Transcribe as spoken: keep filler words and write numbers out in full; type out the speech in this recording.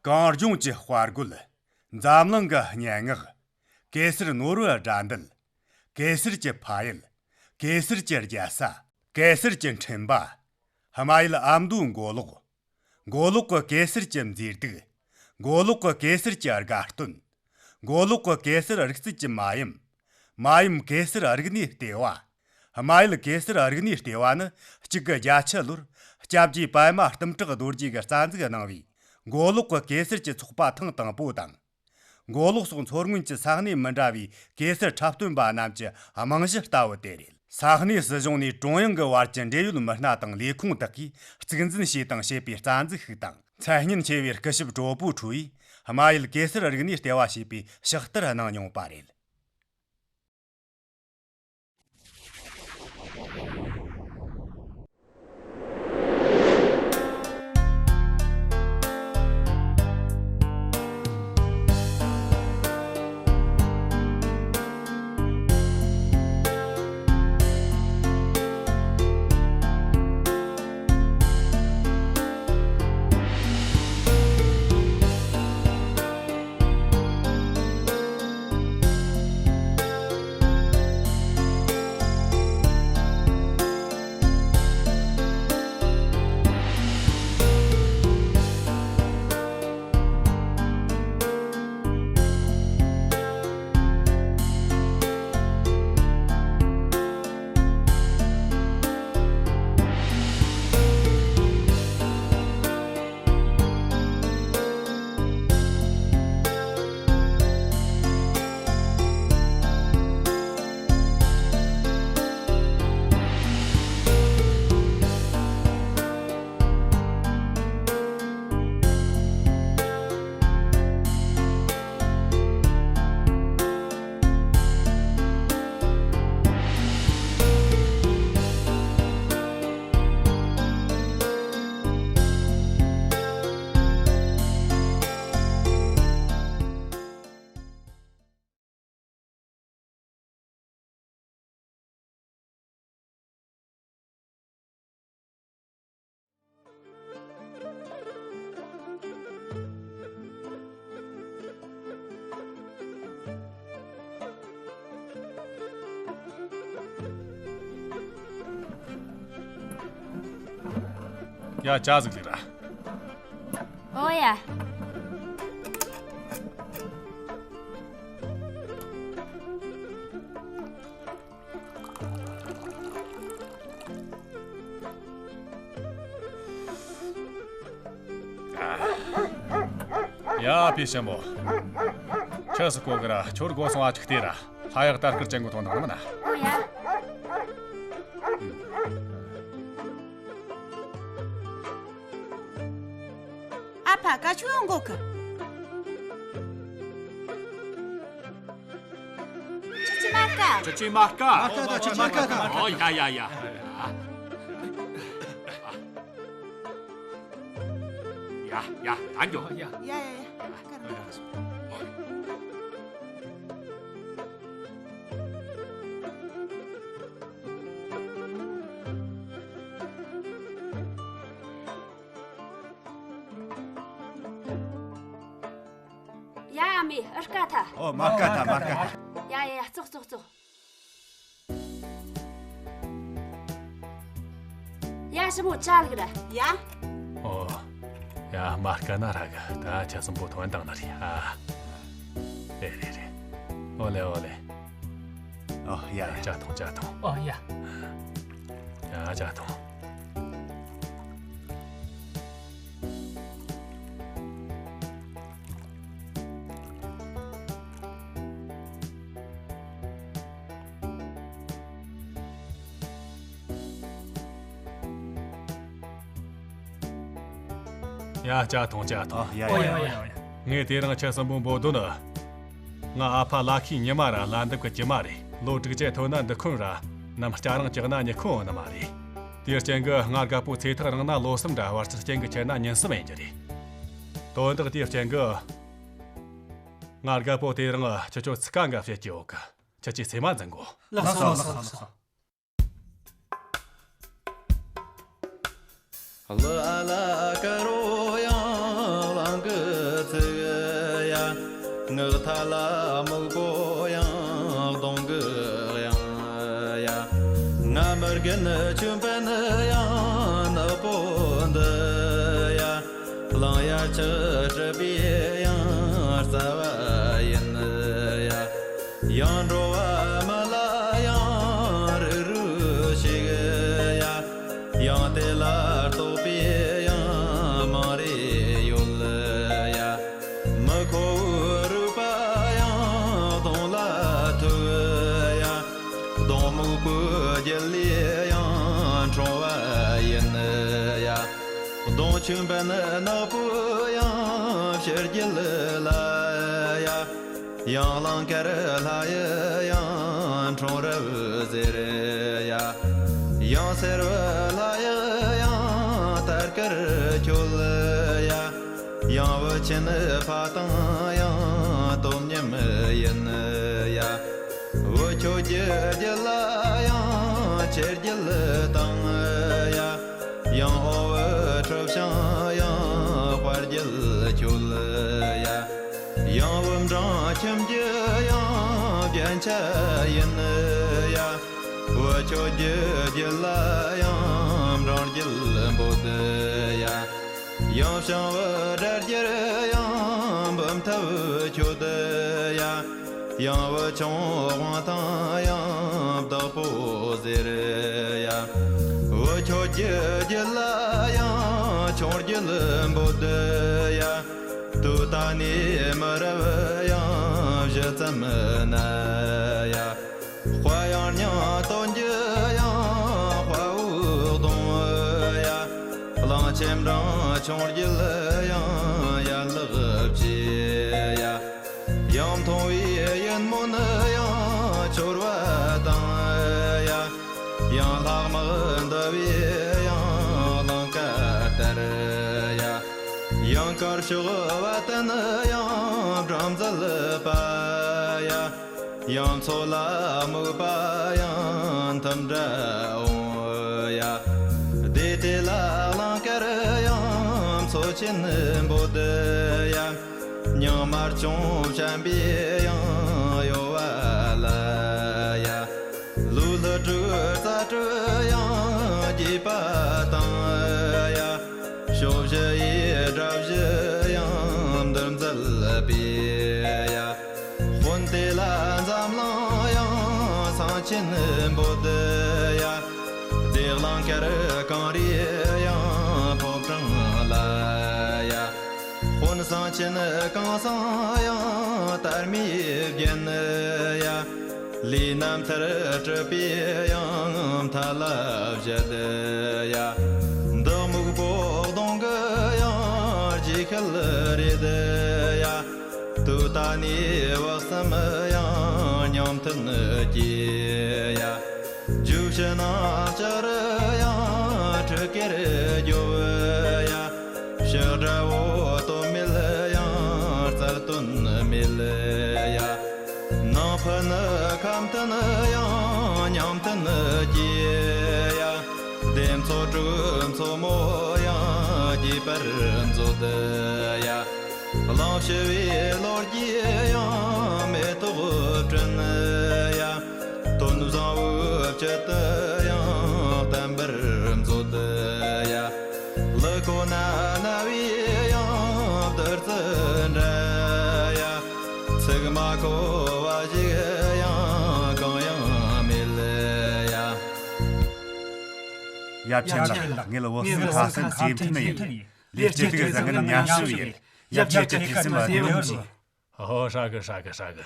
གངས་ལྗོངས་ཀྱི་དཔའ་རྒོད། འཛམ་གླིང་གི་སྙན་ངག་གེ་སར་ནོར་བུ་དགྲ་འདུལ། གེ་སར་གྱི་ཕ་ཡུལ། གེ་སར་གྱི་རྒྱལ་ས། གེ་སར་གྱི་འཕྲིན་པ། ཧི་མ་ཡུལ་ཨ་མདོའི་མགོ་ལོག་མགོ་ལོག་གི་གེ་སར་གྱི་མཛེས་སྡུག་མགོ་ལོག་གི་གེ་སར་གྱི་དགའ་སྟོན། མགོ་ལོག་གི་གེ་སར་རིག་རྩལ་གྱི་མ་ཡུམ། མ་ཡུམ་གེ་སར་རིག་གནས་ལྟེ་བ། ཧི་མ་ཡུལ་གེ་སར་རིག་གནས་ལྟེ་བ་ནི་གཅིག་དགུ་བརྒྱད་ཅུ་ལོར་སྐྱབས་རྗེ་པདྨ་གཏུམ་དྲག་རྡོ་རྗེ་གིས་རྩ་འཛུགས་གནང་བའི་མགོ་ལོག་གི་གེ་སར་གྱི་ཚོགས་པ་ཐེངས་དང་པོ་དང་། མགོ་ལོག་སོགས་མཚོ་སྔོན་གྱི་ས་གནས་མི་འདྲ་བའི་གེ་སར་འཁྲབ་སྟོན་པ་རྣམས་ཀྱི་རྨང་གཞི་ལྟ་བུ་དེ་རེད། ས་གནས་སྲིད་གཞུང་ནས་ཀྲུང་དབྱང་གི་བར་གྱི་འབྲེལ་ཡོད་མི་སྣ་དང་ལས་ཁུངས་དག་གིས་གཙིགས་འཛིན་བྱས་དང་བྱེད་པའི་རྩ་འཛུགས་ཤིག་དང་། མཚན་སྙན་ཆེ་བའི་སྐུ་ཞབས་གྲོགས་པོ་ཁྲུའུ་ཡིས་ཧི་མ་ཡུལ་གེ་སར་རིག་གནས་ལྟེ་བ་ཞེས་པའི་ཕྱག་བསྟར་གནང་མྱོང་པ་རེད། ཡ། ཇ་ཟིག་ལས་ར། ཨོ་ཡ། ཡ། ཕི་ཞི་མོ། ཆི་ཟིག་གོ་གི་ར། ཁྱོད་སྒོ་སོང་ཨ་ཅིག་ལྟོས་ར། ལྷ་ཡག་དར་དཀར་ཅན་གོ་ཐོན་དང་ནི་མིན་ན། ཨོ་ཡ། ཨ་ཕ་ཀ་ཆུ་ཡོང་གོ་གི། ཁྱི་ཆི་མ་ཀ། ཁྱི་ཆི་མ་ཀ། མ་ཀ་ད་ཁྱི་ཆི་མ་ཀ་ད། ཨོ་ཡ་ཡ་ཡ། ཡ་ཡ་ད་འགྱོ། ཡ་ཡ་ཡ། ཡ། ཨ་མའི་ཨར་ཀ་ཐ། ཨོ་མར་ཀ་ཐ་མར་ཀ་ཐ། ཡ་ཡ་ཡ། ཙོག་ཙོག་ཙོག། ཡ། ཞི་མོ་ཅ་ལག་ར། ཡ། ཨོ། ཡ། མར་ཀ་ན་ར་གི། ད་ཆ་སུམ་པོ་ཐོན་དང་ན་རེད་ཨ། རེད་རེད་རེད། ཨོ་ལེ་ཨོ་ལེ། ཨོ་ཡ་ཡ། ཇ་འཐུང་ཇ་འཐུང་། ཨོ་ཡ། ཡ་ཇ་འཐུང་། ཡ་ཇ་འཐུང་ཇ་འཐུང་། ཨོ་ཡ་ཡ་ཡ། ངས་དེ་རིང་ཆ་སུམ་པོ་འབོད་དོན་ནི། ང་ཨ་ཕ་ལ་ཁའི་ཉི་མ་ར་ལ་འདབས་ཀྱི་གྱི་མ་རེད། ལོ་དྲུག་ཅུ་ཐོན་ན་འདི་ཁོན་ར། ནམ་སྐྱ་རང་ཀྱག་ན་ཉི་ཁོན་ནི་མ་རེད། དེའི་རྐྱེན་གྱིས་ང་རྒད་པོ་ཚེ་ཐག་རིང་ན་ལོ་གསུམ་ར། བར་ཆད་རྐྱེན་གྱིས་ཆད་ན་ཉིན་གསུམ་ཡིན་རྒྱུ་རེད། དོན་དག་དེའི་རྐྱེན་གྱིས། ང་རྒད་པོ་དེ་རིང་ཁྱེད་ཆོ་ཚིག་ཀ་འགའ་བཤད་ཀྱི་ཡོད་གི། ཁྱེད་ཀྱིས་སེམས་མ་འཛིན་དགོ། ལགས་སོ་ལགས་སོ་ལགས་སོ། ལ་ལ་ཀ་རོ་ཡང་ལང་གི་ ངག་ཐལ་ལ་སྨུག་པོ་ཡང་གདོང་གི་དབྱངས་ཡ། ང་མི་རྒན་ཆོས་འཕེལ་ཡང་ནག་པོ་འདི་ཡ། གླིང་ཡ་ཆགས་གྲུབ་པའི་ཡང་རྩ་བ་ཡིན་ཡ། ཡང་འགྲོ་བ་མི་ལ་ཡང་རིགས་རུས་ཤིག་ཡ། ཡང་དེ་ལ་རྟོག་པའི་ཡང་མང་རེ་ཡོད་ཡ། མི་ཁོ་བོའི་རུས་པ་ཡང་གདོང་ལ་ཐུག་ཡ། གདོང་སྨུག་པོའི་རྒྱུད་ལས་ཡང་འཁྲུངས་པ་ཡིན་ཡ། གདོང་ཆུན་པ་ནི་ནག་པོའི་ཡང་ཕྱི་རྒྱུད་ལ་ཡ། ཡང་གླང་དཀར་ལྷ་ཡི་ཡང་འཁྲུངས་རབས་ཟེར་ཡ། ཡང་སེར་བུ་ལྷ་ཡི་ཡང་དར་དཀར་ཁྱོད་ཡ། ཡང་བུ་ཆེན་ཕ་དང་ཡང་དོམ་མཉམ་ཡིན་ཡ། བུ་ཁྱོད་ཀྱི་རྒྱུད་ལ་ཡང་ཆེར་རྒྱུད་དང་ཡ། ཡང་འོ་བུ་ཁྲི་བྱང་ཡང་དཔལ་རྒྱུད་ཁྱོད་ཡ། ཡང་བུམ་སྦྲང་ཁྱིམ་གྱི་ཡང་རྒྱན་ཆ་ཡིན་ཡ། བུ་ཁྱོད་ཀྱི་རྒྱུད་ལ་ཡང་འབྲང་རྒྱུད་འབོད་ཡ། ཡང་བྱང་བུ་དགྲ་རྒྱལ་ཡང་འབུམ་ཐབས་ཁྱོད་ཡ། ཡང་བུ་ཆུང་དབང་ཐང་ཡང་བདག་པོ་ཟེར་ཡ། བུ་ཁྱོད་ཀྱི་རྒྱུད་ལ་ཡང་ཆུང་རྒྱུད་འབོད་ཡ། དུས་ད་ནས་མི་རབས་ཡང་བཞི་ཙམ་ན་ཡ། དཔལ་ཡང་སྙིང་སྟོབས་ཀྱི་ཡང་དཔའ་བོའི་གདོང་ཡ། གླང་ཆེན་འབྲིང་ཆུང་རྒྱུད་ཡང་ཡན་ལག་བཅས་ཡ། ཡང་མཐོང་བའི་ཡིད་སྨོན་ཡང་འཆོར་བ་དང་ཡ། ཡང་ལྷག་མ་འདུ་བའི་ཡང་གླིང་དཀར་ལྟར་ཡ། ཡང་དཀར་ཕྱོགས་བ་དན་ཡང་བྲམ་ཟེ་པ་ཡ། ཡང་མཚོ་ལ་སྨུག་པ་ཡང་འཐུམ་འདྲ་འོང་ཡ། དེ་དེ་ལ་གླིང་དཀར་ཡང་མཚོ་ཆེན་འབོད་ཡ། ཉང་དམར་ཅུང་བྱམས་པའི་ཡང་གཡོ་བ་ལ་ཡ། ལུག་ལྷུ་དྲུག་རྩ་དྲུག་ཡང་རྒྱས་པ་དང་ཡ། ཕྱོགས་བཞི་ཡི་དགྲ་བཞི་ཡང་འདུལ་མཛད་པའི་ཡ། དཔོན་དེ་ལ་འཛམ་གླིང་ཡང་སེང་ཆེན་འབོད་ཡ། སྡེ་གླིང་དཀར་གངས་རིའི་ཡང་ཕོ་བྲང་ལ་ཡ། དཔོན་སེང་ཆེན་གངས་སེང་ཡང་དར་མའི་རྒྱན་ཡ། ལས་རྣམ་ཐར་གྲུབ་པའི་ཡང་མཐའ་ལ་བཞད་ཡ། འདི་སྨུག་པོ་གདོང་གི་ཡང་རྗེས་ཤུལ་རེད་ཡ། དུས་ད་ནས་བག་གསུམ་ཡང་ཉམས་མཐུན་གྱིས་ཡ། རྒྱུ་ཕྱི་ནང་ལྕགས་རི་ཡང་ཁྲི་ཀེར་རྒྱོབ་ཡ། ཕྱག་དགྲ་བོ་དོན་མེད་ཡང་རྩལ་དོན་མེད་ཡ། ནང་ཕུ་ནི་ཁ་མཐུན་ཡང་ཉམས་མཐུན་གྱིས་ཡ། སྡེ་མཚོ་དྲུག་མཚོ་མོ་ཡང་རྒྱས་པར་མཛོད་ཡ། གླིང་བཞི་བའི་ལོ་རྒྱུས་ཡང་མེ་ཏོག་བསྐྲུན་ཡ། དོན་བཟང་བོའི་བཅུད་དུ་ཡང་བརྟན་པར་མཛོད་ཡ། ལུ་གོ་ན་ན་བའི་ཡང་བདུད་རྩི་འདྲ་ཡ། ཚིག་མ་གོ་བ་ཞིག་ཡང་གང་ཡང་མེད་ཡ། ཡབ་ཆེན་ལགས། ངེད་ལ་བོད་སྲིད་ཁ་སང་རྗེས་མཐུན་ཡིན། ལས་བྱེད་དུ་བཟང་ངན་ཉམས་ཞིབ་ཡིན། ཡབ་ཆེན་གྱི་ཐེག་སེམས་ལ་བདེ་བོ་མི་འཇིགས། ཧོ། ཧྲ་གི་ཧྲ་གི་ཧྲ་གི།